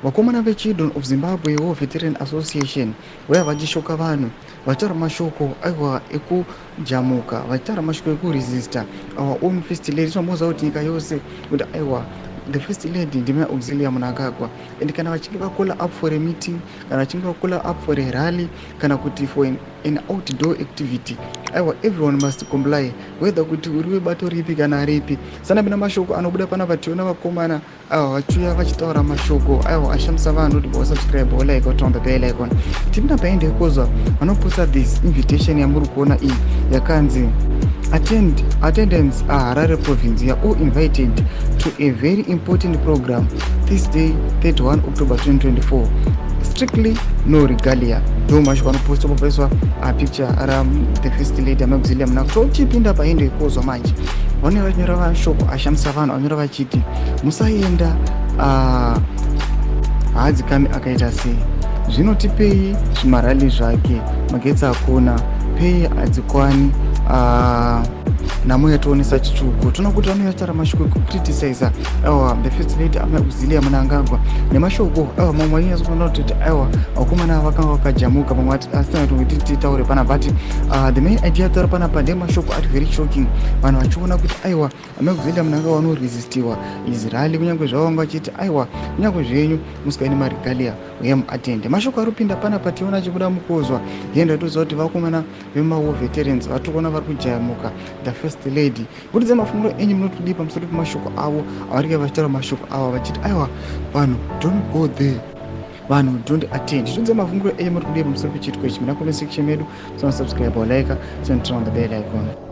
Vakomana veChildren of Zimbabwe War Veteran Association vauya vachishoka vanhu vachitaura mashoko aiwa ekujamuka, vachitaura mashoko ekuresista our own first lady. Tinomboziva kuti nyika yose kuti aiwa, the first lady ndimai Auxilia Mnangagwa, and kana vachinge vacalla up for a meeting, kana vachinge vacalla up for a rally, kana kuti for an outdoor activity, aiwa, everyone must comply, whether kuti uri webato ripi kana ripi. Sanapinda mashoko anobuda panapa, tiona vakomana aiwa vachiuya vachitaura mashoko aiwa ashamisa vanhu. Kuti wasubscribe, wolike, woturn the bell icon. Tipinda paende kozwa vanoposta this invitation yamuri kuona iyi yakanzi attendance aHarare province, you are all invited to a very important program this day, 31 October 2024. Strictly no regalia. Ndo mashoko anopostwa, papaiswa picture ra the first lady amai Auxilia Mnangagwa. Tochipinda paende ikozwa manje, vanenge vachinyora mashoko ashamisa vanhu. Vanyora vachiti musaenda, haadzikami akaita sei, zvinotipei zvimarally zvake, magetsi hakuna, pay hadzikwani, nhamo yationesa chitsvuku. Toona kuti vanoyataura mashoko ekucriticiza aiwa the first lady amai Auxilia Mnangagwa nemashoko aiwa mamwe ainyatsokuona kuti aiwa vakomana vakanga vakajamuka. Mamwe asina kuti titaure pana, but the main idea taura panapa ndemashoko ari very shocking, vanhu vachiona kuti aiwa, amai Auxilia Mnangagwa vanoresistiwa israeli, kunyange zvavo vanga vachiti aiwa, kunyange zvenyu musikaine maregalia, uye muatende. Mashoko ari kupinda panapa, tiona achibuda mukozwa yenda toziva kuti vakomana vemawar veterans vatikuona vari kujamuka the first lady. Budidza mafungiro enyu, munotodii pamusoro pemashoko avo avarike vachitaura, mashoko avo vachiti aiwa, vanhu don't go there, vanhu don't attend? Zvidze mafungiro enyu, muri kudii pamusoro pechiitiko ichi? Muna comment section medu. Subscribe, like, turn on the bell icon.